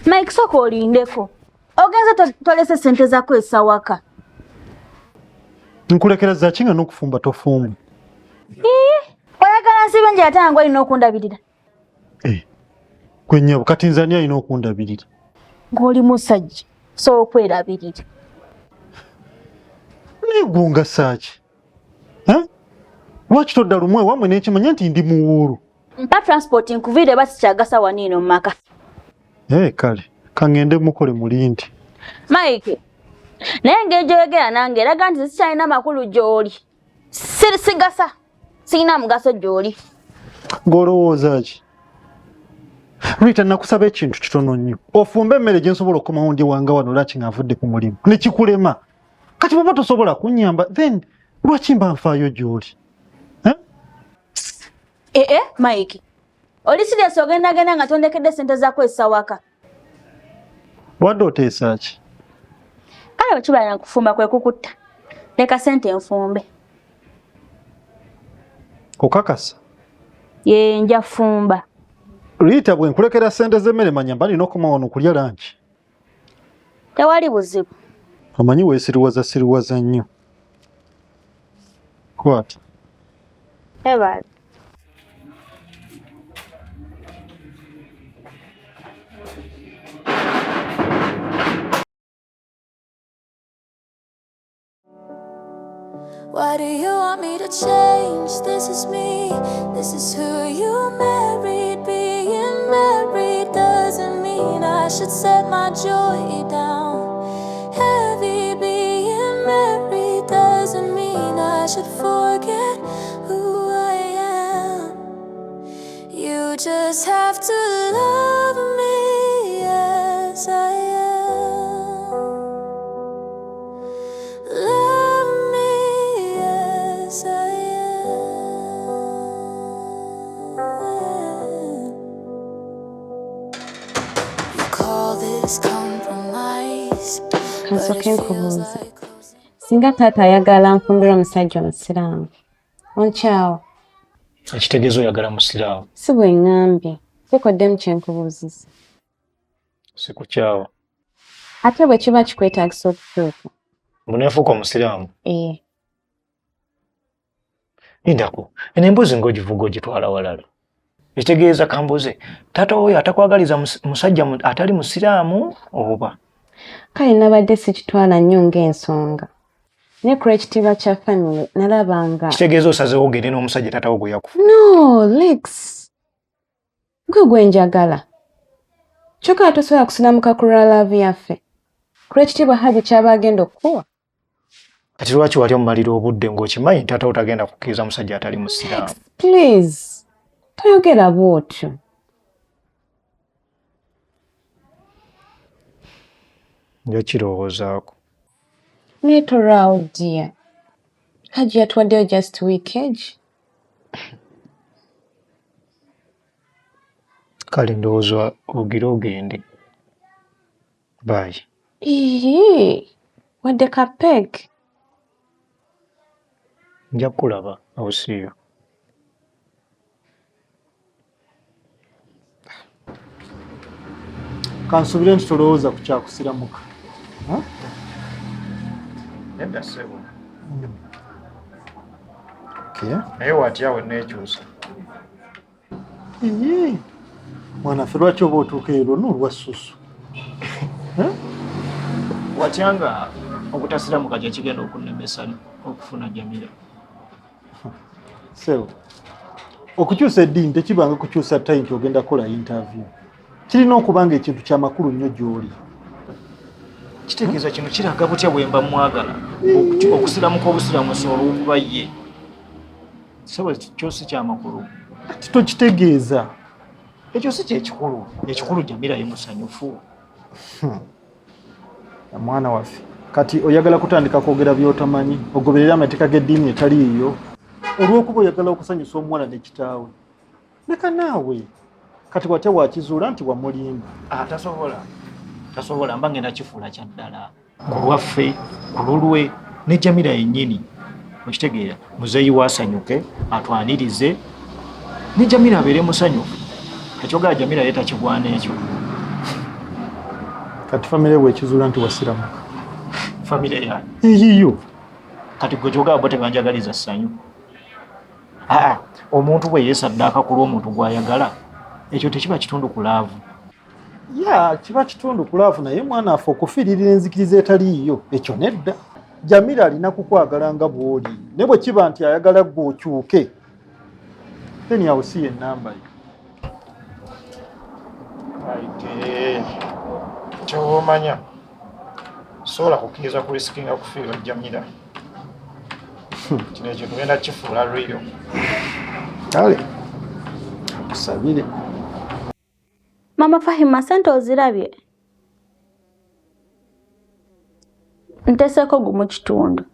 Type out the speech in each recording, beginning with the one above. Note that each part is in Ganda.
Mike, sooka olindeko. Ogenze tolese sente zako esawaka. Nkulekera zaki nga n'okufumba tofumba? Oyagala nsibe nje ate nga olina okundabirira. Eh, gwe nnyabo kati nze ani alina okundabirira? Ng'oli musajja osobola okwerabirira. Naye gwe ongasa ki? Eh? Lwaki todda lumu ewammwe n'ekimanya nti ndi muwuulu? Mpa transport nkuviire ba sikyagasa wano eno mu maka. Eh, kale kangende mukole mulindi. Mike, naye engeri gy'oyogera nange eraga nti sikyalina makulu gy'oli. Sigasa, sirina mugaso gy'oli. Ng'olowooza ki? Rita, nakusaba ekintu kitono nnyo. Ofumbe emmere gye nsobola okukomawo ndi wanga wano lwaki nga nvudde ku mulimu. Ne kikulema. Kati bw'oba tosobola kunnyamba, then lwaki mba nfaayo gy'oli? Eh? Eh, eh, Mike. Oli serious ogenda genda nga tondekedde sente za kwesa waka. Wadde oteesa ki? Kale bwe kiba na kufumba kwe kukutta. Leka sente nfumbe. Okakasa? Ye nja fumba. Rita, bwe nkulekera sente z'emmere manya mba nina okukoma wano okulya lanki. Tewali buzibu. Omanyi weesiriwaza siriwaza nnyo. Kwata. Ebale. Why do you want me to change? This is me, this is who you married. Being married doesn't mean I should set my joy down. Heavy being married doesn't mean I should forget who I am. You just have to love me as I am. Love me as I am. You call this compromise, but it Kansooke feels nkubuuze. like losing. Singa taata ayagala nfumbirwa omusajja omusiraamu, onkyawa? Ekitegeeza oyagala musiraamu? Si bwe ŋŋambye. Sikoddemu kye nkubuuzizza. Sikukyawa. Ate bwe kiba kikwetaagisa okutuuka? Mbu neefuuka omusiraamu? Ee. Lindako, eno emboozi ng'ogivuga ogitwala walala. Ekitegeeza kambuuze, taata oyo atakwagaliza musajja atali musiraamu oba? Kale nabadde sikitwala nnyo ng'ensonga. Naye ku lw'ekitiibwa kya family nalaba nga. Kitegeeza osazeewo ogende n'omusajja taata wo gwe yakufa? No, Lex. Gwe gwe njagala. Kyokka tosobola kusiramuka ku lwa love yaffe. Ku lw'ekitiibwa Hajji ky'aba agenda okukuwa. Kati lwaki wali omumalira obudde ng'okimanyi taata wo tagenda kukkiriza musajja atali musiraamu? Please, toyogera bw'otyo. Nja kirowoozaako. Naye tolwawo dear. Hajji yatuwaddeyo just week egi. Kale ndowooza ogire ogende. Bye. Ii, wadde ka peg. Nja kukulaba awo see you. Kansubire nti tolowooza ku kyakusiramuka. Nedda ssebo. Okay. Naye watya we neekyusa? Ii, mwana ffe lwaki oba otuuka eyo lwonna olwa ssusu? Watya nga obutasiramuka kye kigenda okunnemesa okufuna Jamila? Ssebo, okukyusa eddiini tekibanga kukyusa ttayi nti ogenda kukola interview. Kirina okuba nga ekintu kya makulu nnyo gy'oli. Kitegeeza kino kiraga butya bwe mba mwagala okusiramuka obusiramusi olw'okuba ye. Ssebo kyo si kya makulu. Ati tokitegeeza. Ekyo si kyekikulu. Ekikulu Jamila ye musanyufu. Mwana waffe, kati oyagala kutandika kwogera by'otamanyi, ogoberere amateeka g'eddiini etali yiyo olw'okuba oyagala okusanyusa omuwala ne kitaawe. Leka naawe. Kati watya wakizuula nti wamulimba? Ah, tasobola. Tasobola, mba ngenda kifuula kya ddala. Ku lwaffe, ku lulwe, ne Jamila yennyini. Okitegeera, muzeeyi we asanyuke, atwanirize, ne Jamila abeere musanyufu. Ekyogera Jamila ye takigwana ekyo. Kati famire bwekizuula nti wasiramuka. Famire yange Eyiyo. Kati gwe kyogamba bo tebanjagaliza ssanyu? Aa, omuntu bwe yeesaddaaka ku lw'omuntu gw'ayagala, ekyo tekiba kitundu ku laavu? Ya, kiba kitundu ku laavu, naye mwana afe okufiiririra enzikiriza etali yiyo, ekyo nedda. Jamira alina kukwagala nga bw'oli, ne bwe kiba nti ayagala ggwe okyuke, then awo si ye nnamba yo. Aite, kyoba omanya sobola kukkiriza ku risikinga kufiirwa Jamira. Kino ekintu ngenda kifuula real. Kale akusabire. Mama Fahima, sente ozirabye? Nteseeko gumu kitundu.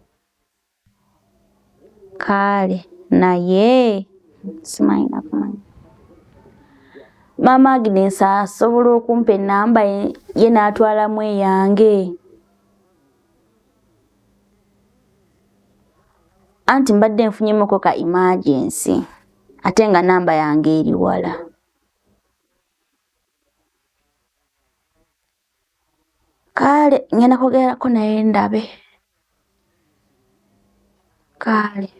Kale naye simanyi nakumanya. Mama Agnes asobola okumpa ennamba ye n'atwalamu eyange. Anti mbadde nfunyemuko ka emergency ate nga namba yange eri wala. Kale ngenda kwogerako naye ndabe. Kale.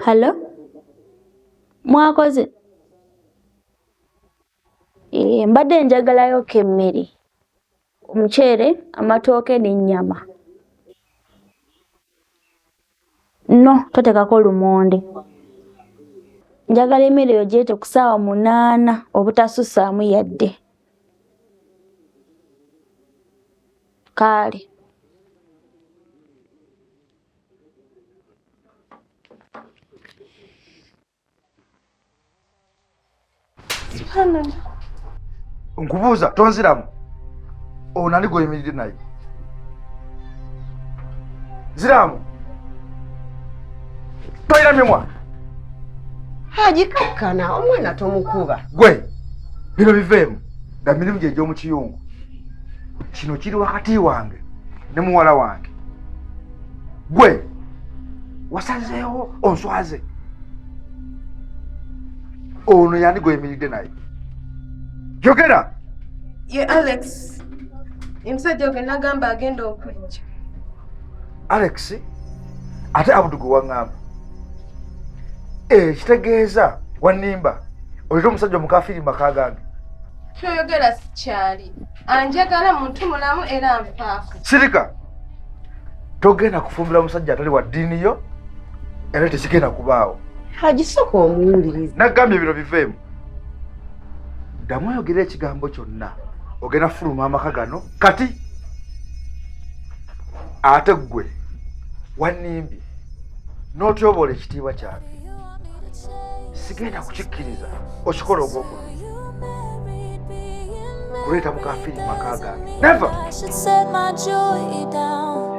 Hello? Mwakoze? Mbadde njagalayo ko emmere. Omuceere, amatooke n'ennyama. No, toteekako lumonde. Njagala emmere eyo gyete ku ssaawa 8 obutasussaamu yadde. Kale. Nkubuuza tonziramu, ono ani gw'oyimiridde naye? Ziramu, tolina mimwa. Haji kakkana, omwana tomukuba. Gwe bino biveemu nga mirimu gye egy'omu kiyungu. Kino kiri wakati wange ne muwala wange. Gwe wasazeewo onswaze. Ono yani gw'oyimiridde naye? Yogera. Ye Alex, omusajja gwe nagamba agenda okujja. Alex ate Abudu gwe waŋŋamba? Kitegeeza wannimba, oleta omusajja omukafiiri mu maka gange. Kyoyogera sikyali. Anjagala muntu mulamu era nfaako. Sirika, togenda kufumbira musajja atali wa ddiini yo, era tekigenda kubaawo. Haji sooka omuwulirize. Nagambye bino biveemu. Ddamu oyogere ekigambo kyonna, ogenda fuluma amaka gano kati. Ate ggwe wannimbye n'otyoboola ekitiibwa kyange, sigenda kukikkiriza okikola ogwokubiri kuleeta mukafiiri mu maka gange. Never. I should set my joy down.